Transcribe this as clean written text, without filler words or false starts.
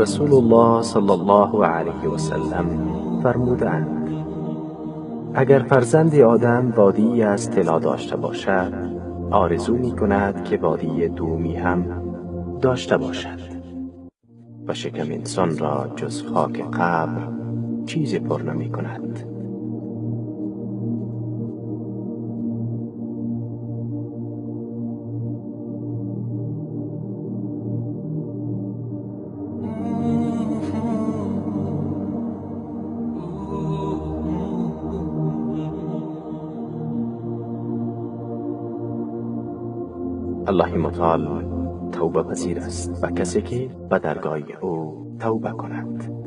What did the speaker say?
Расулуллоҳ саллаллоҳу алайҳи васаллам фармудаанд: агар фарзанди Одам водии аз тилло дошта бошад, орзу мекунад ки водии дуввумӣ ҳам дошта бошад ва шиками инсонро ҷуз хоки қабр чизе пур намекунад. الله متعال توبه پذیر است و کسی که به درگاه او توبه کند.